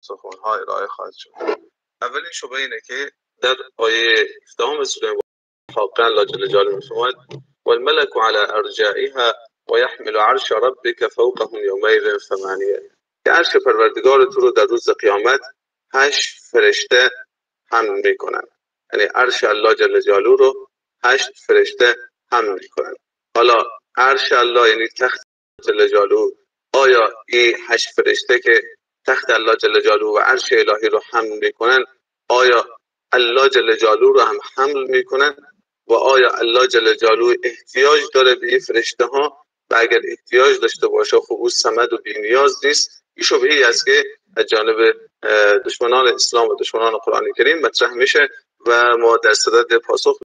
سخن‌ها ارائه خواهد شد. اولین شبهه اینه که در آیه 17 سوره حاقه الله جل جلاله می‌فرماید والملك على ارجائها ويحمل عرش ربك فوقهم يومئذ ثمانیه، که عرش پروردگار تو رو در روز قیامت 8 فرشته حمل می‌کنن. یعنی عرش الله جل جلاله رو 8 فرشته حمل می‌کنن. حالا عرش الله یعنی تخت جل جلاله، آیا این 8 فرشته که تخت الله جل جلاله و عرش الهی رو حمل می‌کنن، آیا الله جل جلاله رو هم حمل می‌کنن؟ و آیا الله جل جلاله احتیاج داره به این فرشته ها؟ و اگر احتیاج داشته باشه خب او صمد و بی‌نیاز نیست. این شبهه‌ای است که از جانب دشمنان اسلام و دشمنان قرآن کریم مطرح میشه و ما در صدد پاسخ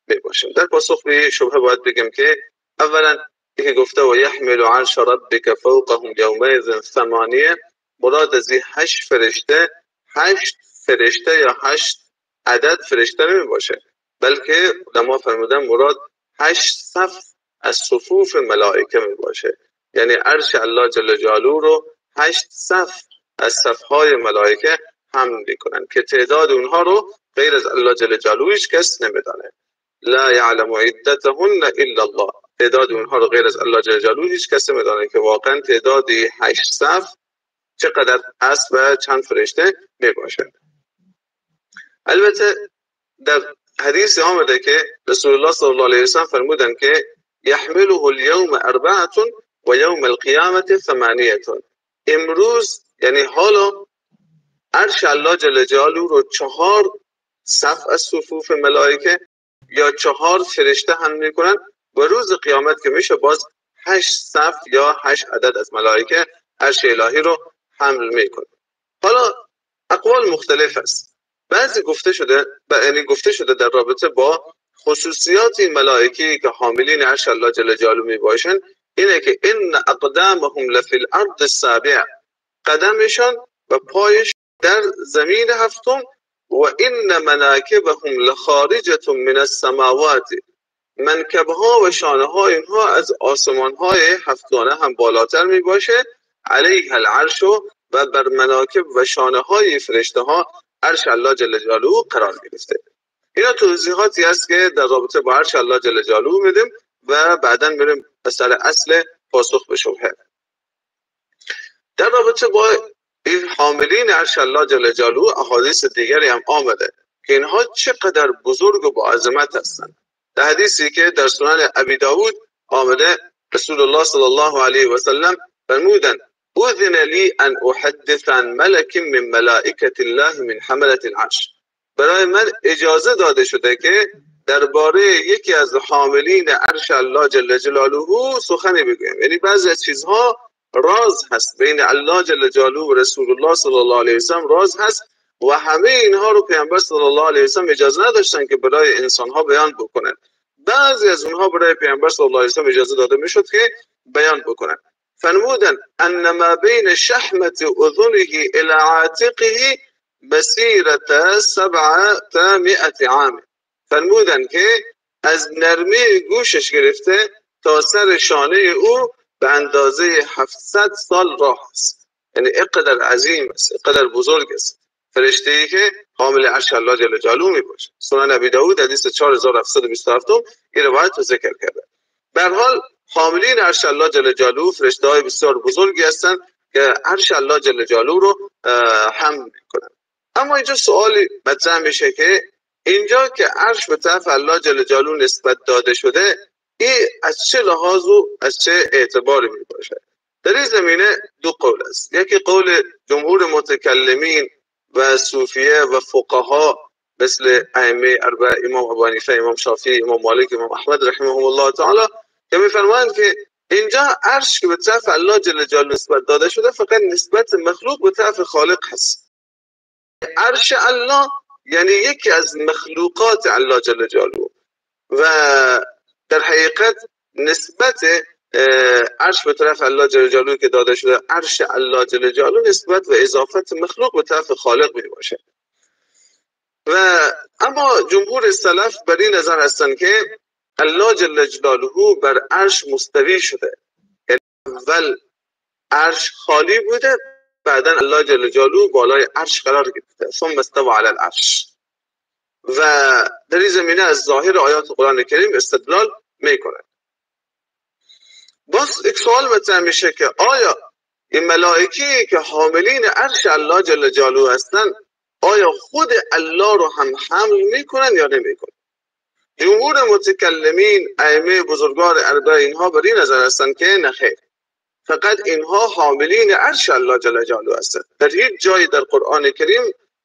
میباشیم. در پاسخ به شبهه باید بگم که اولا که گفته و یحمل عرش ربک فوقهم یومئذ ثمانیه، مراد از این 8 فرشته 8 فرشته یا 8 عدد فرشته نمی باشه، بلکه علما فرمودن مراد 8 صف از صفوف ملائکه می باشه. یعنی عرش الله جل جلاله رو 8 صف از صفهای ملائکه حمل میکنن که تعداد اونها رو غیر از الله جل جلاله هیچ کس نمیدانه. لا یعلم عدتهن الا الله، تعداد اونها رو غیر از الله جل جلاله هیچ کس نمیدانه که واقعا تعداد 8 صف چقدر هست و چند فرشته می باشه. البته در حدیث آمده که رسول الله صلی الله علیه و سلم فرمودن که یحمله اليوم اربعه و یوم القیامه ثمانیه. امروز یعنی حالا عرش الله جل جلاله رو 4 صف از صفوف ملائکه یا 4 فرشته حمل میکنن و روز قیامت که میشه باز 8 صف یا 8 عدد از ملائکه عرش الهی رو حمل میکنن. حالا اقوال مختلف است. بعضی گفته شده، یعنی گفته شده در رابطه با خصوصیات این ملائکه‌ای که حاملین عرش الله جل جلاله میباشن اینه که ان اقدامهم لفی الارض السابع، قدمشان و پایش در زمین هفتم، و ان مناکبهم لخارجه من السماوات، منکبها و شانه های اینها از آسمان های هفتگانه هم بالاتر میباشه، علیه العرش، و بر مناکب و شانه های فرشته ها عرش الله جل جلاله قرار گرفته. اینا توضیحاتی است که در رابطه با عرش الله جل جلاله میدیم و بعدا میریم به سر اصل پاسخ به شبهه. در رابطه با این حاملین عرش الله جل جلاله احادیث دیگری هم آمده که اینها چقدر بزرگ و با عظمت هستند. در حدیثی که در سنن ابی داود آمده رسول الله صلی الله علیه و سلم فرمودند اذن لی ان احدث عن ملک من ملائکه الله من حملة العرش، برای من اجازه داده شده که درباره یکی از حاملین عرش الله جل جلاله سخنی بگویم. یعنی بعضی از چیزها راز هست بین الله جل جلاله و رسول الله صلی الله علیه و سلم، راز هست و همه اینها رو پیامبر صلی الله علیه و سلم اجازه نداشتن که برای انسانها بیان بکنن. بعضی از اونها برای پیامبر صلی الله علیه و سلم اجازه داده میشد که بیان بکنن. فرمودن ان ما بین شحمة اذنه الى عاتقه مسیرة 700 عام، فرمودن که از نرمی گوشش گرفته تا سر شانه او به اندازه 700 سال راه است. یعنی اینقدر عظیم است، اینقدر بزرگ است فرشته ای که حامل عرش الله جل جلاله می باشه. سنن ابی داود حدیث 4727 این روایت رو ذکر کرده. به هر حال حاملین عرش الله جل جلاله فرشته های بسیار بزرگی هستند که عرش الله جل جلاله رو حمل میکنن. اما اینجا سوالی مطرح میشه که اینجا که عرش به طرف الله جل جلاله نسبت داده شده، این از چه لحاظ و از چه اعتباری می باشه؟ در این زمینه دو قول است. یکی قول جمهور متکلمین و صوفیه و فقها مثل ائمه اربعه، امام ابو حنیفه، امام شافعی، امام مالک، امام احمد رحمهم الله تعالی، که میفرمایند که اینجا عرش که به طرف الله جل جلاله نسبت داده شده فقط نسبت مخلوق به طرف خالق هست. عرش الله یعنی یکی از مخلوقات الله جل جلاله و در حقیقت نسبت عرش به طرف الله جل جلاله که داده شده، عرش الله جل جلاله نسبت و اضافت مخلوق به طرف خالق می باشه. و اما جمهور سلف بر این نظر هستند که الله جل جلاله بر عرش مستوی شده، یعنی اول عرش خالی بوده، بعدا الله جل جلاله بالای عرش قرار گرفته، ثم استوى علی العرش. و در این زمینه از ظاهر آیات قرآن کریم استدلال میکنه. باز یک سوال مطرح میشه که آیا این ملائکه‌ای که حاملین عرش الله جل جلاله هستند، آیا خود الله رو هم حمل میکنن یا نمیکنن؟ جمهور متکلمین، ائمه بزرگوار اربعه، اینها بر این نظر هستند که نخیر، فقط اینها حاملین عرش الله جل جلاله هستند. در هیچ جایی در قرآن کریم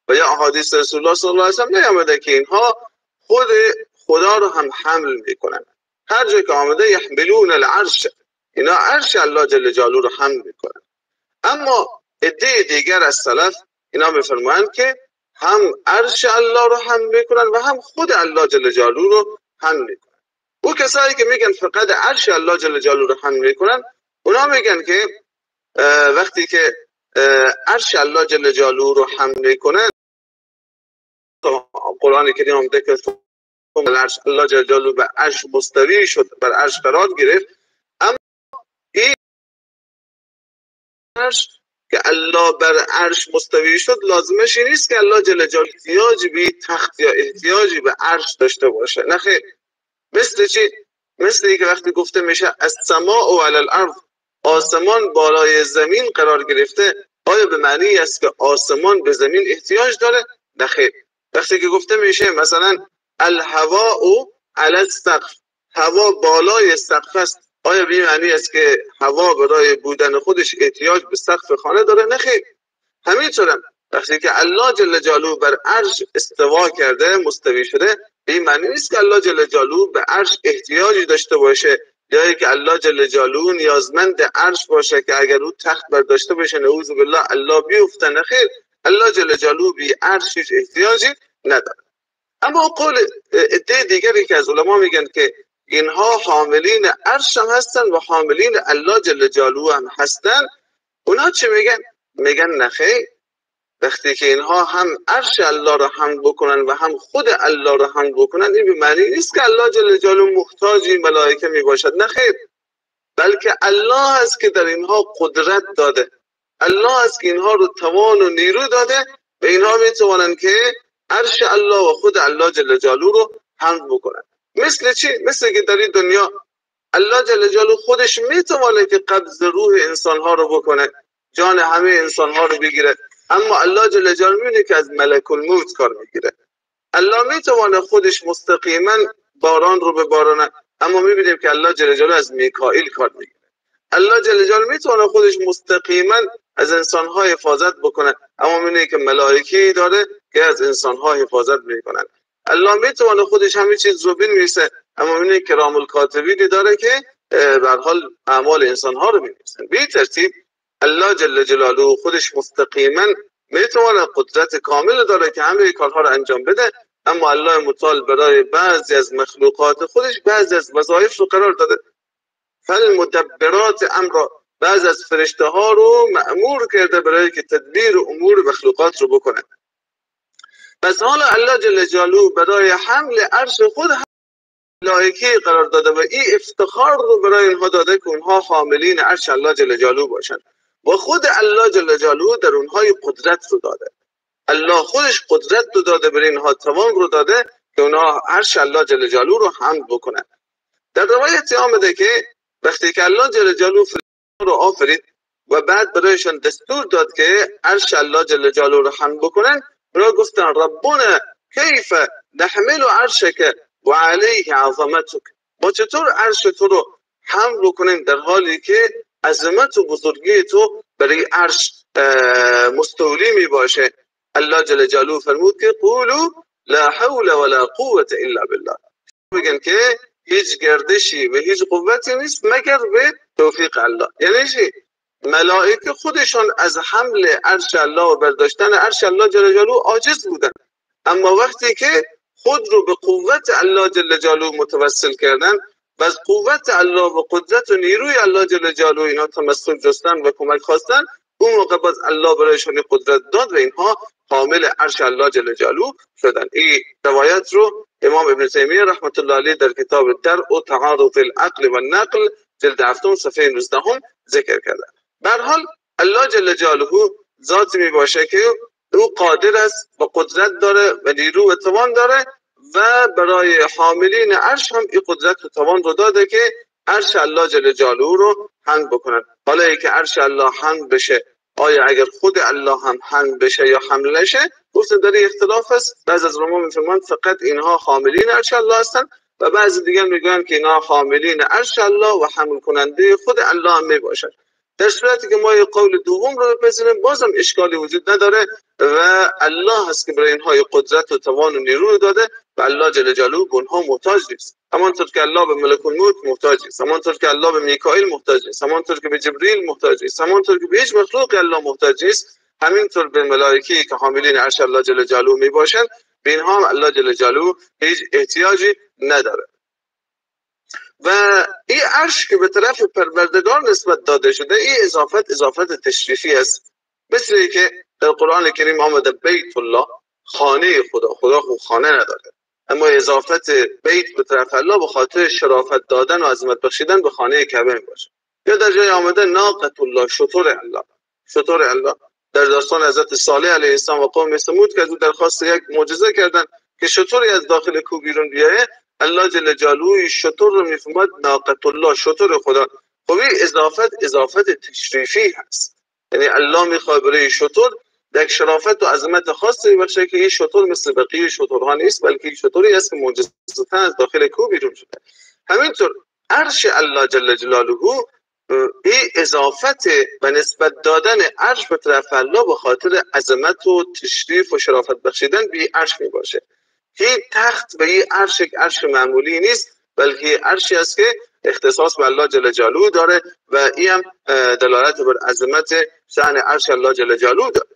و یا احادیث رسول الله صلی الله علیه و سلم نیامده که اینها خود خدا رو هم حمل میکنن. هر جایی که آمده یحملون العرش، اینا عرش الله جل جلاله رو حمل میکنن. اما عده دیگر از سلف اینا میفرمایند که هم عرش الله رو حمل میکنن و هم خود الله جل جلاله رو حمل میکنن. او کسایی که میگن فقط عرش الله جل جلاله رو حمل میکنن، اونا میگن که وقتی که عرش الله جل جلاله رو حمل میکنن، قرآن کریم آمده که عرش الله جل جلاله به عرش مستوی شد، بر عرش قرار گرفت. اما این عرش که الله بر عرش مستوی شد، لازمش این نیست که الله جل جلاله احتیاجی به تخت یا احتیاجی به عرش داشته باشه. نه خیر. مثل چی؟ مثل اینکه وقتی گفته میشه السماء علی الارض، آسمان بالای زمین قرار گرفته، آیا به معنی است که آسمان به زمین احتیاج داره؟ نه خیر. وقتی که گفته میشه مثلا الهواء علی السقف، هوا بالای سقف است، آیا به معنی است که هوا برای بودن خودش احتیاج به سقف خانه داره؟ نه خیر. همینطورم وقتی که الله جل جلاله بر عرش استوا کرده، مستوی شده، به این معنی نیست که الله جل جلاله به عرش احتیاجی داشته باشه یا اینکه الله جل جلاله نیازمند عرش باشه که اگر او تخت برداشته باشه نعوذ بالله الله بیفته. نه خیر، الله جل جلاله به عرش هیچ احتیاجی نداره. اما قول عده دیگری که از علما میگن که اینها حاملین عرش هم هستن و حاملین الله جل جلاله هم هستن، اونا چه میگن؟ میگن نخیر، وقتی که اینها هم عرش الله رو حمل بکنن و هم خود الله رو حمل بکنن، این به معنی نیست که الله جل جلاله محتاج این ملائکه میباشد. نه خیر، بلکه الله است که در اینها قدرت داده، الله است که اینها رو توان و نیرو داده و اینها میتوانند که عرش الله و خود الله جل جلاله رو حمل بکنن. مثل چی؟ مثل که در این دنیا الله جل جلاله خودش میتونه که قبض روح انسانها رو بکنه، جان همه انسانها رو بگیره، اما الله جل جلاله میبینه که از ملک الموت کار میگیره. الله میتونه خودش مستقیما باران رو ببارانه، اما میبینیم که الله جل جلاله از میکائیل کار میگیره. الله جل جلاله میتونه خودش مستقیما از انسانها حفاظت بکنه، اما میبینه که ملائکه‌ای داره که از انسانها حفاظت میکنن. الله میتونه خودش همه چیز رو بنویسه، اما میبینه کرام الکاتبین داره که به هر حال اعمال انسانها رو بنویسن. به ترتیب الله جل جلاله خودش مستقیما میتونه، قدرت کامل داره که همه کارها رو انجام بده، اما الله متعال برای بعضی از مخلوقات خودش بعضی از وظایف رو قرار داده. فالمدبرات امر، بعضی از فرشته ها رو مأمور کرده برای که تدبیر امور مخلوقات رو بکنه. پس حالا الله جل جلاله برای حمل عرش خود ملائکه قرار داده و این افتخار رو برای اینها داده که اونها حاملین عرش الله جل جلاله باشن و خود الله جل جلاله در اونها قدرت رو داده. الله خودش قدرت رو داده برای اینها، توان رو داده که اونها عرش الله جل جلاله رو حمل بکنن. در روایت آمده که وقتی که الله جل جلاله رو آفرید و بعد برایشان دستور داد که عرش الله جل جلاله رو حمل بکنن، اونا گفتن ربنا کیف نحمل عرشک و علیه عظمتک، ما چطور عرش تو رو حمل بکنیم در حالی که عظمت و بزرگی تو برای عرش مستولی می باشه. الله جل جلاله فرمود که قولوا لا حول ولا قوة الا بالله، میگن که هیچ گردشی و هیچ قوتی نیست مگر به توفیق الله. یعنی چی؟ ملائکه خودشان از حمل عرش الله و برداشتن عرش الله جل جلاله عاجز بودن، اما وقتی که خود رو به قوت الله جل جلاله متوسل کردن و از قوت الله و قدرت و نیروی الله جل جلاله اینا تمسک جستن و کمک خواستن، اون موقع باز الله برایشان قدرت داد و اینها حامل عرش الله جل جلاله شدن. این روایت رو امام ابن تیمیه رحمت الله علیه در کتاب درء تعارض العقل و النقل جلد 7 صفحه 19 ذکر کرده. به هر حال الله جل جلاله ذاتی می باشه که او قادر است و قدرت داره و نیرو و توان داره و برای حاملین عرش هم این قدرت و توان رو داده که عرش الله جل جلاله رو حمل بکنن. حالا اینکه عرش الله حمل بشه، آیا اگر خود الله هم حمل بشه یا حمل نشه، گفتم در اختلاف است. بعضی از علما میفرمایند فقط اینها حاملین عرش الله هستند و بعضی دیگر میگویند که اینها حاملین عرش الله و حمل کننده خود الله هم میباشند. در صورتی که ما یه قول دوم رو بپذیریم بازم اشکالی وجود نداره و الله هست که برای اینها قدرت و توان و نیرو داده و الله جل جلاله به اونها محتاج نیست. همانطور که الله به ملک الموت محتاج نیست، همانطور که الله به میکائیل محتاج نیست، همانطور که به جبرئیل محتاج نیست، همانطور که به هیچ مخلوق الله محتاج نیست، همینطور به ملائکه که حاملین عرش الله جل جلاله میباشند، به اینها هم الله جل جلاله هیچ احتیاجی نداره. و این عرش که به طرف پروردگار نسبت داده شده، این اضافت اضافت تشریفی است. مثل اینکه در قرآن کریم آمده بیت الله، خانه خدا. خدا خود خانه نداره، اما اضافت بیت به طرف الله به خاطر شرافت دادن و عظمت بخشیدن به خانه کعبه می باشه. یا در جای آمده ناقة الله، شتر الله. شتر الله در داستان حضرت صالح علیه السلام و قوم ثمود که از او درخواست یک معجزه کردن که شتری از داخل کوه بیرون بیایه، الله جل جلاله شتر رو میفرماد ناقة الله، شتر خدا. خب این اضافت اضافت تشریفی هست، یعنی الله میخواد برای شتر یک شرافت و عظمت خاصی بخشه که این شتر مثل بقیه شترها نیست، بلکه این شتری است که معجزه‌تاً از داخل کوه بیرون شده. همینطور عرش الله جل جلاله، این اضافت و نسبت دادن عرش به طرف الله به خاطر عظمت و تشریف و شرافت بخشیدن به عرش میباشه. این تخت و این عرش یک عرش معمولی نیست، بلکه عرشی است که اختصاص به الله جل جلاله داره و این هم دلالت بر عظمت شأن عرش الله جل جلاله داره.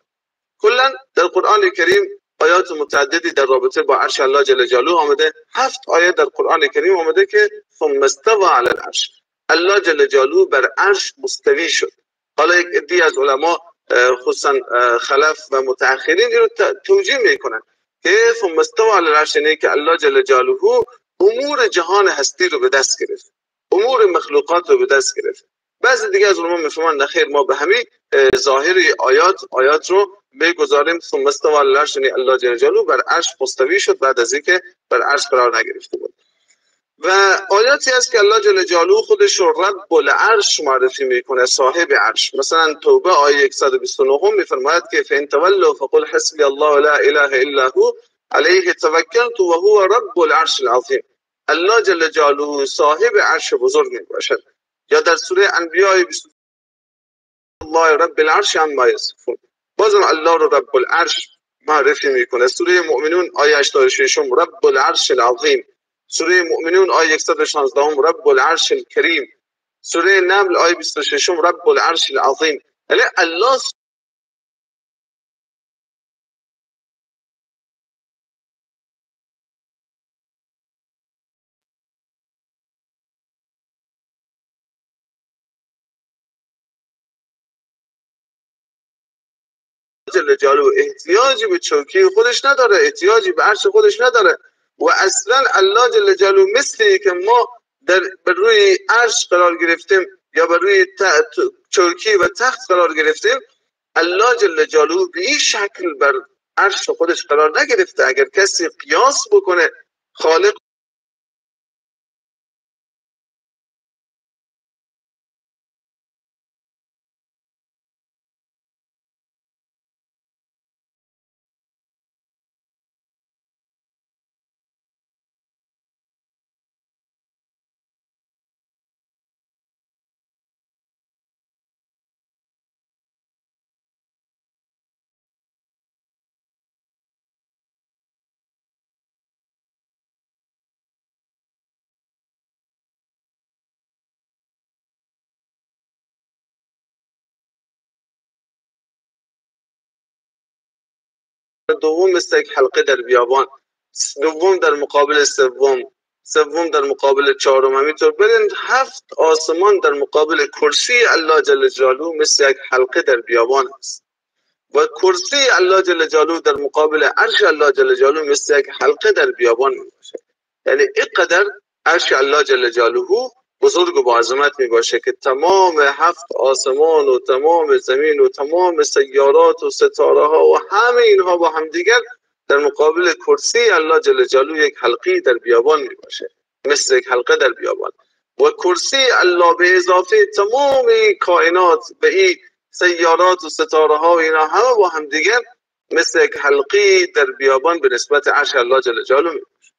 کلا در قرآن کریم آیات متعددی در رابطه با عرش الله جل جلاله آمده. 7 آیه در قرآن کریم آمده که ثم استوى علی العرش، الله جل جلاله بر عرش مستوی شد. حالا یک عده از علما خصوصا خلف و متأخرین این رو توجیه میکنن که ثم استوى علی العرش یعنی که الله جل جلاله امور جهان هستی رو به دست گرفت، امور مخلوقات رو به دست گرفت. بعضی دیگه از علما میفهمن نخیر، ما به همین ظاهر آیات رو بگذاریم ثم استوى علی العرش یعنی الله جل جلاله بر عرش مستوی شد بعد از اینکه بر عرش قرار نگرفته بود. و آیاتی هست که الله جل جلاله خودش رو رب العرش معرفی میکنه، صاحب عرش. مثلا توبه آیه 129 میفرماید که فان تولوا فقل حسبی الله لا اله الا هو علیه توکلت و هو رب العرش العظیم. الله جل جلاله صاحب عرش بزرگ میباشد. یا در سوره انبیاء الله رب العرش عما یصفون، بازم الله رو رب العرش معرفی میکنه. سوره مؤمنون آیه 86 رب العرش العظیم، سوره مؤمنون آیه 116 رب العرش الکریم، سوره نمل آیه 26 رب العرش العظیم. یعنی الله جل جلاله احتیاجی به چوکی خودش نداره، احتیاجی به عرش خودش نداره و اصلا الله جل جلاله مثلی که ما در بر روی عرش قرار گرفتیم یا بر روی چوکی و تخت قرار گرفتیم، الله جل جلاله به این شکل بر عرش خودش قرار نگرفته. اگر کسی قیاس بکنه خالق دوم مثل یک حلقه در بیابان، دوم در مقابل سوم، سوم در مقابل چهارم، همینطور برین 7 آسمان در مقابل کرسی الله جل جلاله مثل یک حلقه در بیابان است و کرسی الله جل جلاله در مقابل عرش الله جل جلاله مثل یک حلقه در بیابان میباشد. یعنی اینقدر عرش الله جل جلاله بزرگ و با عظمت می باشه که تمام هفت آسمان و تمام زمین و تمام سیارات و ستاره ها و همه اینها با همدیگر در مقابل کرسی الله جل جلاله یک حلقه در بیابان می باشه، مثل یک حلقه در بیابان. و کرسی الله به اضافه تمام کائنات به این سیارات و ستاره ها و اینا همه با همدیگر مثل یک حلقه در بیابان به نسبت عرش الله جل جلاله می باشه.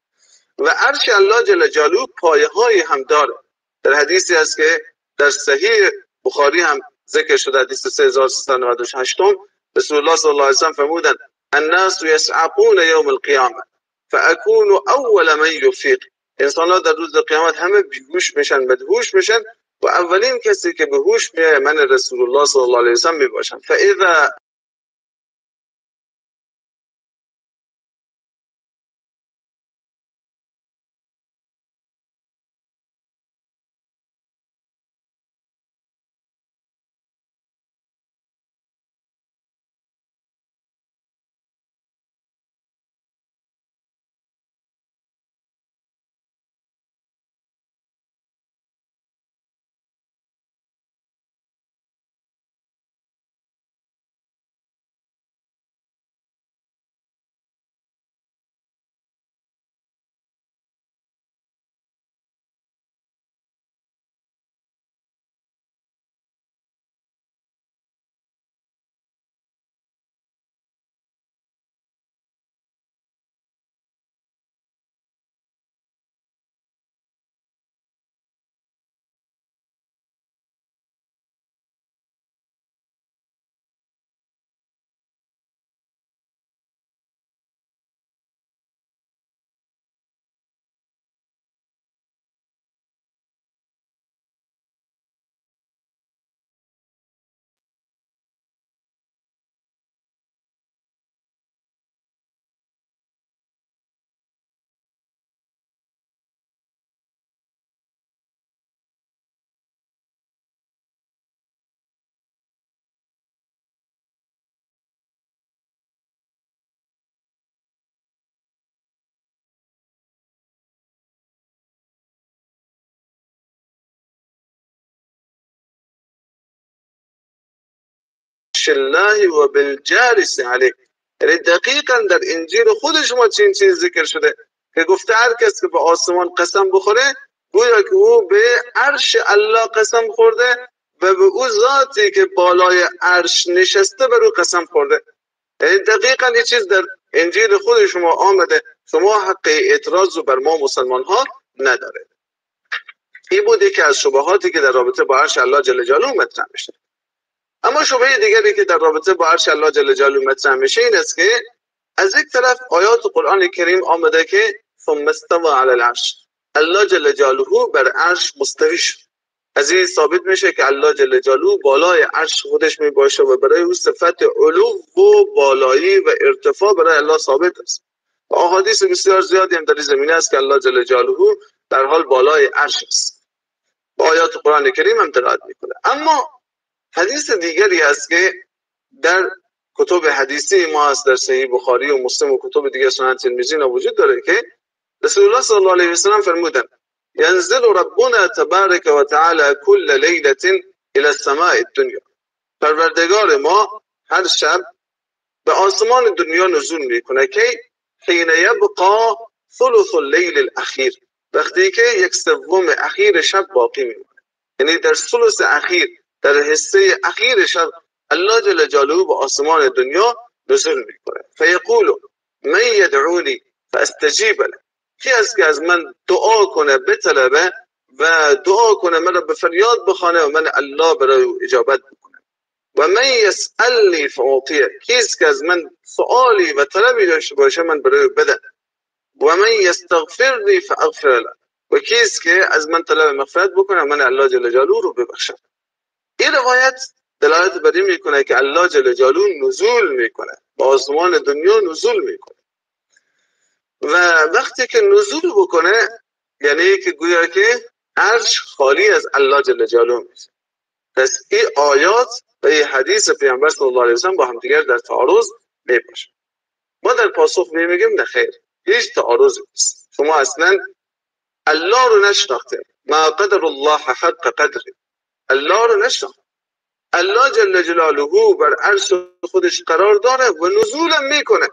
و عرش الله جل جلاله پایه های هم داره. در حدیثی است که در صحیح بخاری هم ذکر شده، حدیث 3398، رسول الله صلی الله علیه و سلم فرمودند الناس یسعقون یوم القیامه فاکون اول من یفیق. انسان ها در روز قیامت همه بیهوش میشن، مدهوش میشن و اولین کسی که به هوش میاد من رسول الله صلی الله علیه و سلم میباشم. فاذا الله و بالجالس علیه، یعنی دقیقا در انجیل خود شما چنین چیز ذکر شده که گفته هر کس که به آسمان قسم بخوره گویا که او به عرش الله قسم خورده و به او ذاتی که بالای عرش نشسته بر او قسم خورده. یعنی دقیقا این چیز در انجیل خود شما آمده، شما حق اعتراض رو بر ما مسلمان ها نداره. این بود یکی از شبهاتی که در رابطه با عرش الله جل جلاله مطرح میشه. اما شبهه دیگری که در رابطه با عرش الله جل جلاله مطرح میشه این است که از یک طرف آیات قرآن کریم آمده که ثم استوى علی العرش، الله جل جلاله بر عرش مستوی شد. از این ثابت میشه که الله جل جلاله بالای عرش خودش میباشه و برای او صفت علو و بالایی و ارتفاع برای الله ثابت است. و احادیث بسیار زیادی هم در این زمینه است که الله جل جلاله در حال بالای عرش است. با آیات قرآن کریم هم دلالت میکنه. اما حدیث دیگری است که در کتب حدیثی ما است، در صحیح بخاری و مسلم و کتب دیگه سنن ترمذی وجود داره که رسول الله صلی الله علیه و سلم فرمودند ینزل ربنا تبارک و تعالی کل لیله الى السماء الدنیا. پروردگار ما هر شب به آسمان دنیا نزول میکنه که حین یبقى ثلث اللیل الاخیر، وقتی که یک سوم اخیر شب باقی میمونه، یعنی در ثلث اخیر، در حصه اخیر شب الله جل جلاله به آسمان دنیا نزول میکنه. فیقول من یدعونی فاستجیب له، کی است که از من دعا کنه بطلبه و دعا کنه مرا به فریاد بخوانه و من الله برای او اجابت بکنه. و من یسألنی فاعطیه، کی است که از من سؤالی و طلبی داشته باشه من برای او بدم. و من یستغفرنی فاغفر له، و کی است که از من طلب مغفرت بکنه من الله جل جلاله رو ببخشم. این روایت دلالت بر این میکنه که الله جل جلاله نزول میکنه، به آسمان دنیا نزول میکنه و وقتی که نزول بکنه یعنی که گویا که عرش خالی از الله جل جلاله میشه. پس این آیات و این حدیث پیامبر صلی الله علیه و سلم با هم دیگر در تعارض میباشه. ما در پاسخ میگیم نه خیر، هیچ تعارضی نیست. شما اصلا الله رو نشناخته. ما قدر الله حق قدره، الله رو نشناخت. الله جل جلاله بر عرش خودش قرار داره و نزولم میکنه،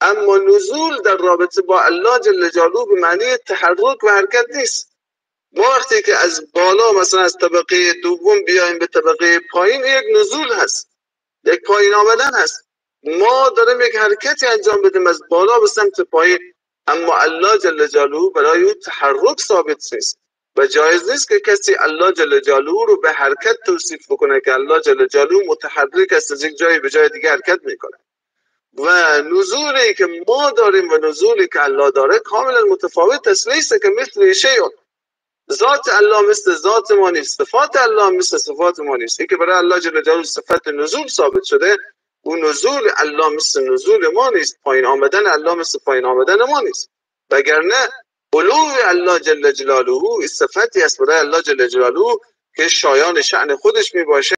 اما نزول در رابطه با الله جل جلاله به معنی تحرک و حرکت نیست. ما وقتی که از بالا مثلا از طبقه دوم بیایم به طبقه پایین، یک نزول هست، یک پایین آمدن هست. ما داریم یک حرکتی انجام بدیم از بالا به سمت پایین، اما الله جل جلاله برای او تحرک ثابت نیست و جایز نیست که کسی الله جل جلاله رو به حرکت توصیف بکنه که الله جل جلاله متحرک است، از یک جایی به جای دیگه حرکت میکنه. و نزولی که ما داریم و نزولی که الله داره کاملا متفاوت است. لیس که مثل شیء، ذات الله مثل ذات ما نیست، صفات الله مثل صفات ما نیست. این که برای الله جل جلاله صفت نزول ثابت شده، اون نزول الله مثل نزول ما نیست، پایین آمدن الله مثل پایین آمدن ما نیست. وگرنه علو الله جل جلاله صفتی است برای الله جل جلاله که شایان شأن خودش می باشه.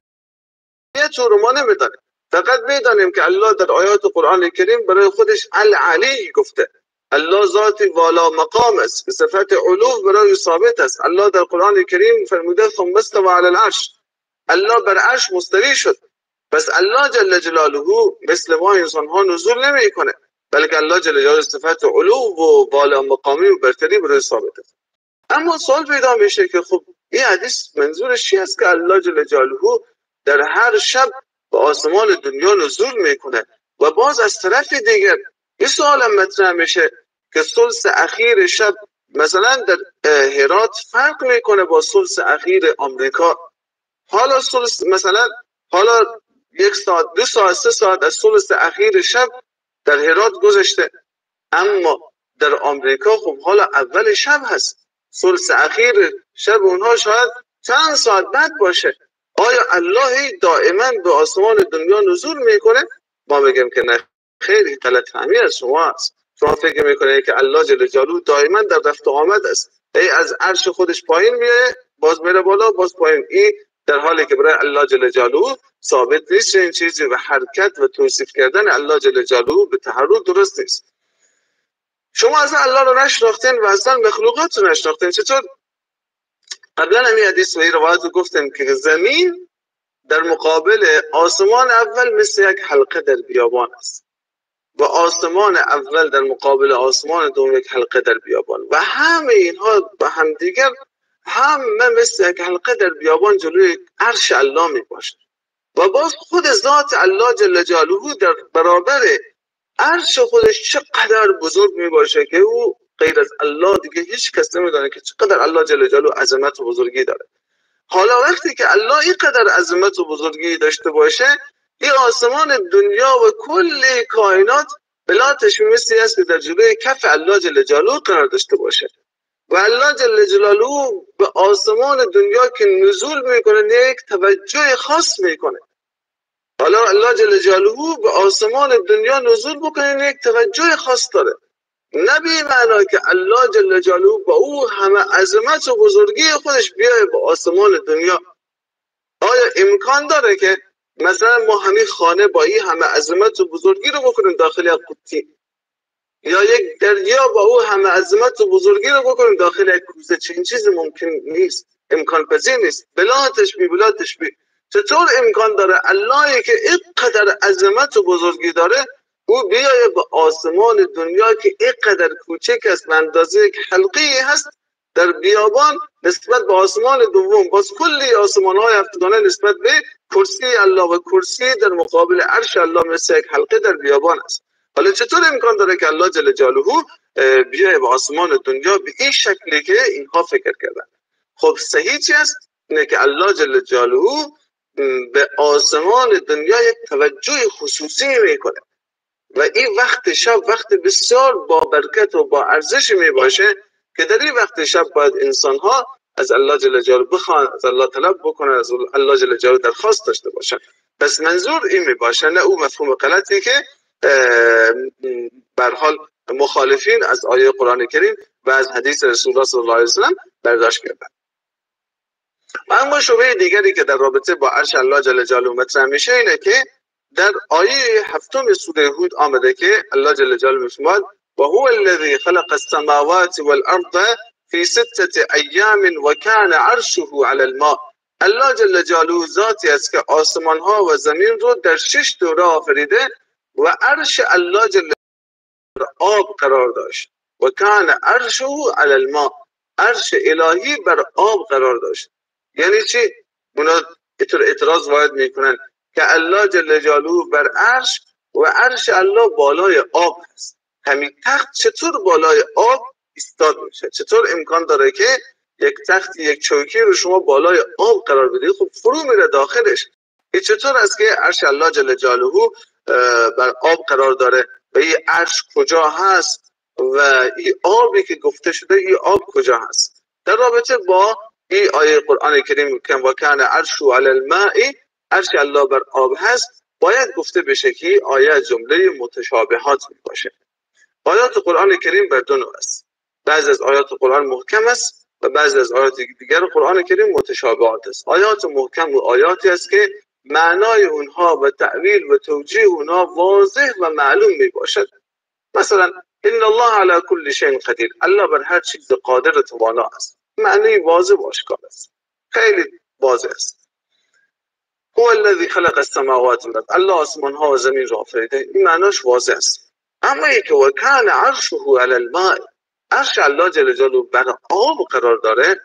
یه طور ما نمیدانیم، فقط میدانیم که الله در آیات قرآن کریم برای خودش العلی گفته. الله ذات والا مقام است که صفت علو برای ثابت است. الله در قرآن کریم فرموده ثم استوی علی العرش، الله بر عرش مستوی شد. پس الله جل جلاله مثل ما انسان ها نزول نمیکنه، بلکه الله جل جلاله صفت علو و بالا مقامی و برتری برای ثابت است. اما سوال پیدا میشه که خب این حدیث منظورش چی است که الله جل جلاله در هر شب به آسمان دنیا نزول میکنه؟ و باز از طرف دیگر یه سوال هم مطرح میشه که ثلث اخیر شب مثلا در هرات فرق میکنه با ثلث اخیر آمریکا. حالا ثلث مثلا حالا 1 ساعت 2 ساعت 3 ساعت از ثلث اخیر شب در هرات گذشته، اما در آمریکا خب حالا اول شب هست، ثلث اخیر شب اونها شاید چند ساعت بعد باشه. آیا الله دائما به آسمان دنیا نزول میکنه؟ ما میگیم که نه، خیلی غلط فهمی از شما است. شما فکر میکنه که الله جل جلاله دائما در رفت و آمد است، ای از عرش خودش پایین میاد، باز میره بالا، باز پایین. این در حالی که برای الله جل جلاله ثابت نیست این چیزی و حرکت و توصیف کردن الله جل جلاله به تحرک درست نیست. شما اصلا الله رو نشناختین و اصلا مخلوقات رو نشناختین. چطور؟ قبلا هم این حدیث و این روایت رو گفتیم که زمین در مقابل آسمان اول مثل یک حلقه در بیابان است و آسمان اول در مقابل آسمان دوم یک حلقه در بیابان و همه اینها با همدیگر همه مثل یک حلقه در بیابان جلوی عرش الله می باشد. و باز خود ذات الله جل جلاله در برابر عرش خودش چقدر بزرگ می باشه که او غیر از الله دیگه هیچ کس نمیدانه که چقدر الله جل جلاله عظمت و بزرگی داره. حالا وقتی که الله اینقدر عظمت و بزرگی داشته باشه، این آسمان دنیا و کل کائنات بلا تشبیه مثلی است که در جلوی کف الله جل جلاله قرار داشته باشه. و الله جل جلاله به آسمان دنیا که نزول میکنه یک توجه خاص میکنه. حالا الله جل جلاله به آسمان دنیا نزول بکنه یک توجه خاص داره، نه به معنا که الله جل جلاله با او همه عظمت و بزرگی خودش بیای به آسمان دنیا. آیا امکان داره که مثلا ما همین خانه با این همه عظمت و بزرگی رو بکنیم داخل یک قوطی، یا یک دریا با او همه عظمت و بزرگی رو بکنیم داخل یک کوزه؟ چنین چیزی ممکن نیست، امکان پذیر نیست. بلا تشبیه، بلا تشبیه. چطور امکان داره اللهی که اینقدر عظمت و بزرگی داره او بیایه به آسمان دنیا که اینقدر کوچک است، به اندازه یک حلقه هست در بیابان، نسبت به آسمان دوم، باز کلی آسمان های هفتگانه نسبت به کرسی الله و کرسی در مقابل عرش الله مثل یک حلقه در بیابان است. حالا چطور امکان داره که الله جل جلاله بیایه به آسمان دنیا به این شکلی که اینها فکر کردن؟ خب صحیح چی است؟ اینه که الله جل جلاله به آسمان دنیا یک توجه خصوصی میکنه و این وقت شب وقت بسیار با برکت و با ارزش می باشه که در این وقت شب باید انسان ها از الله جل جلاله بخوان، از الله طلب بکنن، از الله جل جلاله درخواست داشته باشن. پس منظور این می باشه، نه او مفهوم غلطی که به هر حال مخالفین از آیه قرآن کریم و از حدیث رسول الله صلی الله علیه و سلم برداشت کردن. اما شبهه دیگری که در رابطه با عرش الله جل جلاله مطرح میشه اینه که در آیه هفتم سوره هود آمده که الله جل جلاله میفرماید و هو الذی خلق السماوات والارض فی فی ستة ایام و کان عرشه علی الماء. الله جل جلاله ذاتی است که آسمان ها و زمین رو در 6 دوره آفریده و عرش الله جل بر آب قرار داشت. و کان عرشه علی الماء، عرش الهی بر آب قرار داشت. یعنی چی؟ اونا اینطور اعتراض وارد میکنن که الله جل جلاله بر عرش و عرش الله بالای آب هست. همین تخت چطور بالای آب ایستاد میشه؟ چطور امکان داره که یک تخت، یک چوکی رو شما بالای آب قرار بدید؟ خب فرو میره داخلش. این چطور است که عرش الله جل جلاله بر آب قرار داره و این عرش کجا هست و این آبی که گفته شده این آب کجا هست؟ در رابطه با این آیه قرآن کریم که و کان عرشه علی الماء، عرش الله بر آب هست، باید گفته بشه که آیه جمله متشابهات می باشه. آیات قرآن کریم بر دو نوع است. بعضی از آیات قرآن محکم است و بعضی از آیات دیگر قرآن کریم متشابهات است. آیات محکم و آیاتی است که معنای اونها و تأویل و توجیه اونها واضح و معلوم می باشد. مثلا ان الله علی کل شیء قدیر، الله بر هر چیز قادر و توانا است. معنی واضح و آشکار است، خیلی واضح است. هو الذی خلق السماوات والارض، الله آسمان ها و زمین را آفریده، این معناش واضح است. اما اینکه و کان عرشه علی الماء، عرش الله جل جلاله بر آب قرار داره،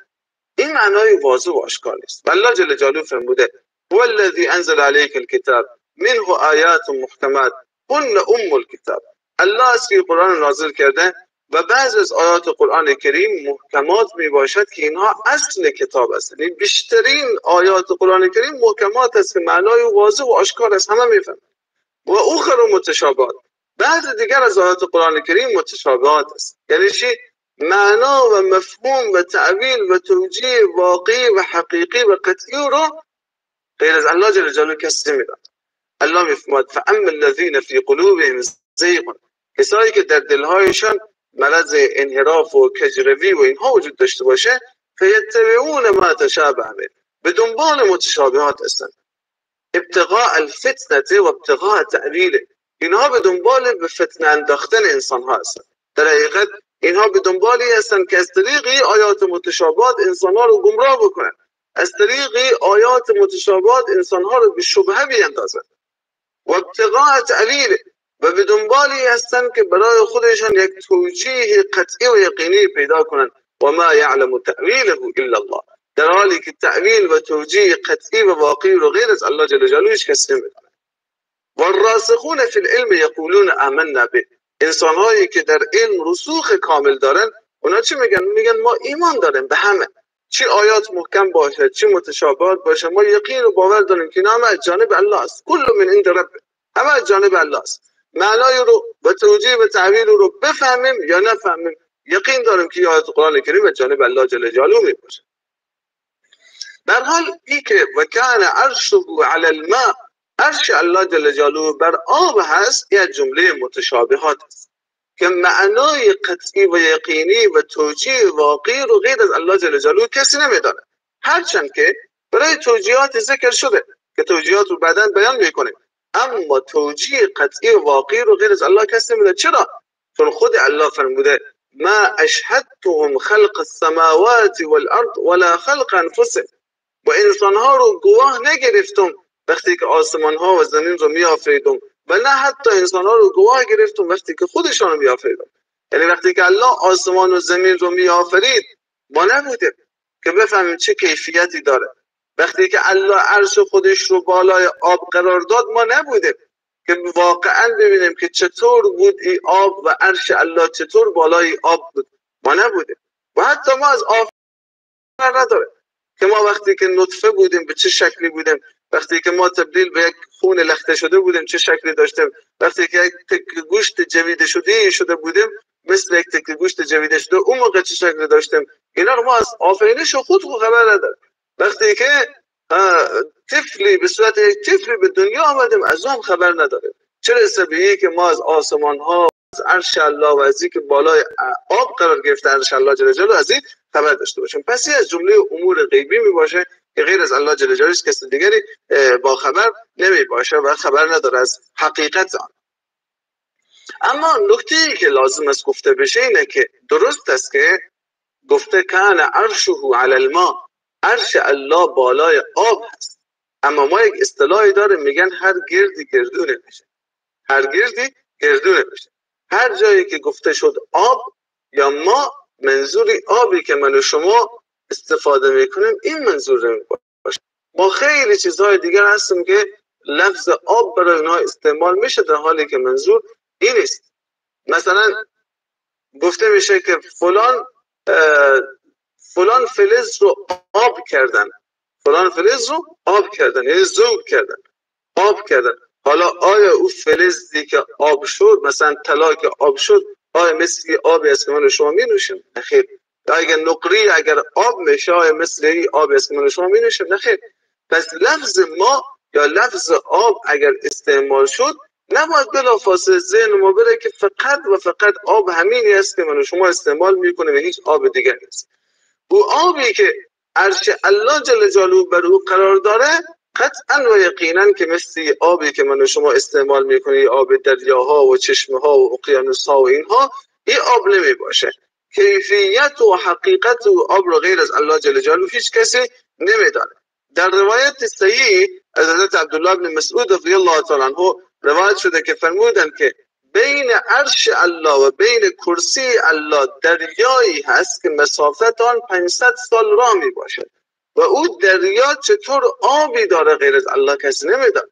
این معنای واضح و آشکار نیست. و الله جل جلاله فرموده هو الذی انزل علیک الکتاب منه آیات محکمات هن ام الکتاب. الله است که قرآن نازل کرده و بعض از آیات قرآن کریم محکمات می باشد که اینها اصل کتاب است. یعنی بیشترین آیات قرآن کریم محکمات است که معنای واضح و آشکار است، همه میفهمند. و اخر متشابهات، بعض دیگر از آیات قرآن کریم متشابهات است. یعنی چی؟ معنا و مفهوم و تأویل و توجیه واقعی و حقیقی و قطعی رو غیر از الله جل جلاله کسی نمیداند. الله میفرماید فاما الذین فی قلوبهم زیغ، کسایی که در دلهایشان مرض انحراف و کجروی و اینها وجود داشته باشه، فیتبعون ما تشابه منه، به دنبال متشابهات هستند. ابتغاء الفتنه و ابتغاء تأویله، اینها به دنبال به فتنه انداختن انسان ها هستند. در حقیقت اینها به دنبالی هستند که از طریق آیات متشابهات انسان ها رو گمراه بکنن، از طریق آیات متشابهات انسان ها رو به شبهه بیندازن. و ابتغاء تأویله، و به دنبالی هستند که برای خودشان یک توجیه قطعی و یقینی پیدا کنند. و ما یعلم تأویله الا الله، در حالی که تأویل و توجیه قطعی و واقعی رو غیر از الله جل جلاله هیچ کسی نمیداند. و الراسخون فی العلم یقولون آمنا به، انسان هایی که در علم رسوخ کامل دارن اونا چی میگن؟ میگن ما ایمان داریم به همه، چی آیات محکم باشه چی متشابهات باشه، ما یقین و باور داریم که همه از جانب الله است. کل من عند رب، همه از جانب الله است. معنای رو و توجیه و تعبیر رو بفهمیم یا نفهمیم، یقین داریم که آیات قرآن کریم از جانب الله جل جلاله می باشه. در حال ای که و کان عرشه علی الماء، عرش الله جل جلاله بر آب هست، یک جمله متشابهات است که معنای قطعی و یقینی و توجیه واقعی رو غیر از الله جل جلاله کسی نمیداند. هرچند که برای توجیهات ذکر شده که توجیهات رو بعداً بیان میکنیم، اما توجیه قطعی و واقعی رو غیر از الله کسی نمیداند. چرا؟ چون خود الله فرموده ما اشهدتهم خلق السماوات والارض ولا خلق انفسهم، و انسانها رو گواه نگرفتم وقتی که آسمان ها و زمین رو می آفریدم، و نه حتی انسان ها رو گواه گرفتم وقتی که خودشان رو می آفریدم. یعنی وقتی که الله آسمان و زمین رو می آفرید ما نبودیم که بفهمیم چه کیفیتی داره. وقتی که الله عرش خودش رو بالای آب قرار داد ما نبودیم که واقعا ببینیم که چطور بود این آب و عرش الله چطور بالای آب بود، ما نبودیم. و حتی ما از آب نداریم که ما وقتی که نطفه بودیم به چه شکلی بودیم، وقتی که ما تبدیل به یک خون لخته شده بودیم چه شکلی داشتیم، وقتی که یک تک گوشت جویده شده بودیم مثل یک تک گوشت جویده شده اون موقع چه شکلی داشتیم، اینا رو ما از آفرینش خود خبر نداریم. وقتی که طفلی به صورت یک طفلی به دنیا آمدیم از اون خبر نداریم. چرا رسه که ما از آسمان ها، از عرش الله و از اینکه بالای آب قرار گرفته عرش الله جل جلاله از این خبر داشته باشیم. پس این از جمله امور غیبی می باشه که غیر از الله جل جلاله کس دیگری با خبر نمی باشه و خبر نداره از حقیقت آن. اما نکته ای که لازم است گفته بشه اینه که درست است که گفته کان عرشه علی الماء، عرش الله بالای آب هست. اما ما یک اصطلاحی داره، میگن هر گردی گردونه میشه، هر گردی گردونه میشه. هر جایی که گفته شد آب یا ما، منظوری آبی که من و شما استفاده میکنیم این منظور باشه. ما خیلی چیزهای دیگر هستیم که لفظ آب برای اونها استعمال میشه در حالی که منظور این نیست. مثلا گفته میشه که فلان فلز رو آب کردن، فلان فلز رو آب کردن، یعنی ذوب کردن، آب کردن. حالا آیا او فلزی که آب شد، مثلا طلا که آب شد، آیا مثل آبی است که من شما می نوشیم؟ نخیر. اگر نقری اگر آب میشه، آیا مثل آبی است که من شما می نوشیم؟ نخیر. پس لفظ ما یا لفظ آب اگر استعمال شد، نباید بلافاصله ذهن ما بره که فقط و فقط آب همینی است که من و شما استعمال میکنیم و هیچ آب دیگر نیست. او آبی که عرش الله جل جلاله بر او قرار داره، قطعا و یقینا که مثل آبی که من و شما استعمال میکنیم، آب دریاها و چشمه ها و اقیانوس ها و اینها، این آب نمی باشه. کیفیت و حقیقت و آب رو غیر از الله جل جلاله هیچ کسی نمیدانه. در روایت صحیح از حضرت عبدالله بن مسعود رضی الله تعالی عنه روایت شده که فرمودند که بین عرش الله و بین کرسی الله دریایی هست که مسافت آن 500 سال راه می باشد و او دریا چطور آبی داره غیر از الله کسی نمیدانه.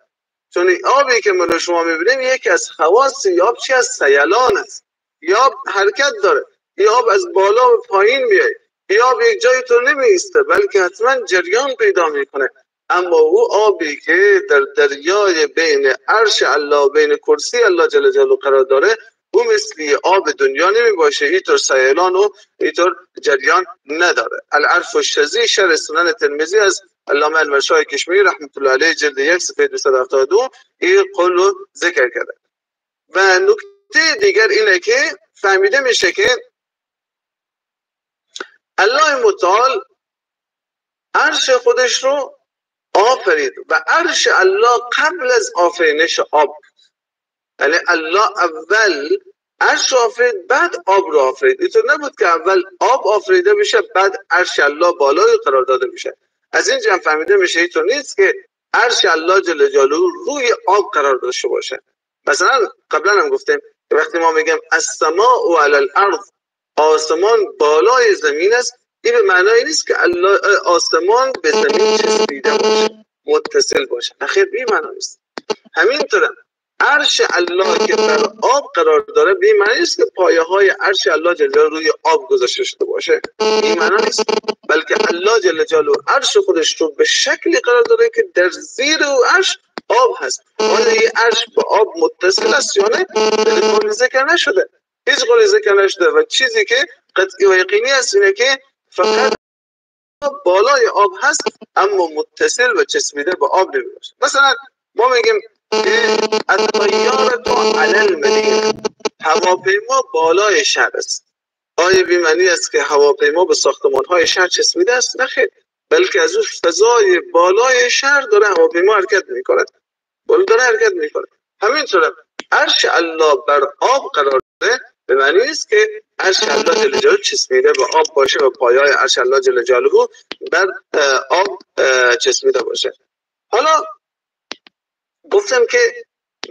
چون آبی که من و شما میبینیم یکی از خواص آب چی است؟ سیلان است. یا حرکت داره، یا آب از بالا و پایین میاد، یا آب یک جایی تو نمیسته بلکه حتما جریان پیدا میکنه. اما او آبی که در دریای بین عرش الله و بین کرسی الله جل جلاله قرار داره، او مثل آب دنیا نمی باشه، اینطور سیلان و اینطور جریان نداره. العرف الشزی شرح سنن ترمذی از علامه المرشای کشمیری رحمت الله علیه جلد 1 صفحه 272 این قول رو ذکر کرده. و نکته دیگر اینه که فهمیده میشه که الله متعال عرش خودش رو آفرید و عرش الله قبل از آفرینش آب، یعنی الله اول عرش آفرید بعد آب رو آفرید. اینطور نبود که اول آب آفریده بشه بعد عرش الله بالای قرار داده بشه. از اینجا هم فهمیده میشه اینطور نیست که عرش الله جل جلاله روی آب قرار داشته باشه. مثلا قبلا هم گفتیم که وقتی ما میگیم السماء علی الارض، آسمان بالای زمین است، این به معنای نیست که الله آسمان به زمین چسبیده باشه، متصل باشه. نخیر، بی معنی نیست. همینطور عرش الله که بر آب قرار داره بی معنی نیست که پایه های عرش الله جل جلاله روی آب گذاشته شده باشه، بی معنی نیست، بلکه الله جل جلاله عرش خودش رو به شکلی قرار داره که در زیر او عرش آب هست. آیا این عرش به آب متصل است یا نه؟ در قول ذکر نشده، هیچ قول ذکر نشده. و چیزی که قطعی و یقینی است اینه که فقط بالای آب هست اما متصل و چسبیده به آب نمی‌باشه. مثلا ما میگیم که الطیاره علی المدینه، هواپیما بالای شهر است. آیا بی معنی است که هواپیما به ساختمان‌های شهر چسبیده است؟ نه خیر، بلکه از اون فضای بالای شهر داره هواپیما حرکت می‌کند، بالا داره حرکت می‌کنه. همینطور عرش الله بر آب قرار داره به معنی نیست که عرش الله جل جلاله چسبیده به آب باشه و پایه‌های عرش الله جل جلاله بر آب چسبیده باشه. حالا گفتم که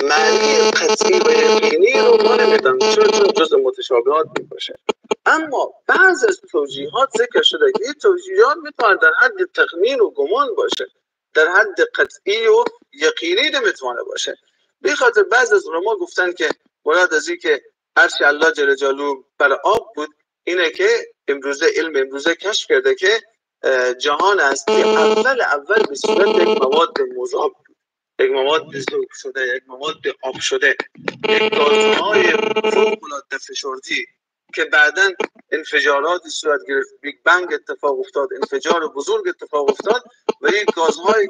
معنی قطعی و یقینی رو ما نمیدونم چون جزء متشابهات میباشه، اما بعض از توجیهات ذکر شده که این توجیهات میتونه در حد تخمین و گمان باشه، در حد قطعی و یقینی نمیتونه باشه. به خاطر بعض از علما گفتن که مراد از این که عرش الله جل جلاله بر آب بود اینه که امروزه علم امروزه کشف کرده که جهان است که اول به صورت یک مواد مذاب، یک مواد ذوب شده، یک مواد آب شده، یک گازهای فوق العاده فشردی که بعداً انفجارات صورت گرفت، Big Bang اتفاق افتاد، انفجار بزرگ اتفاق افتاد و این گازهای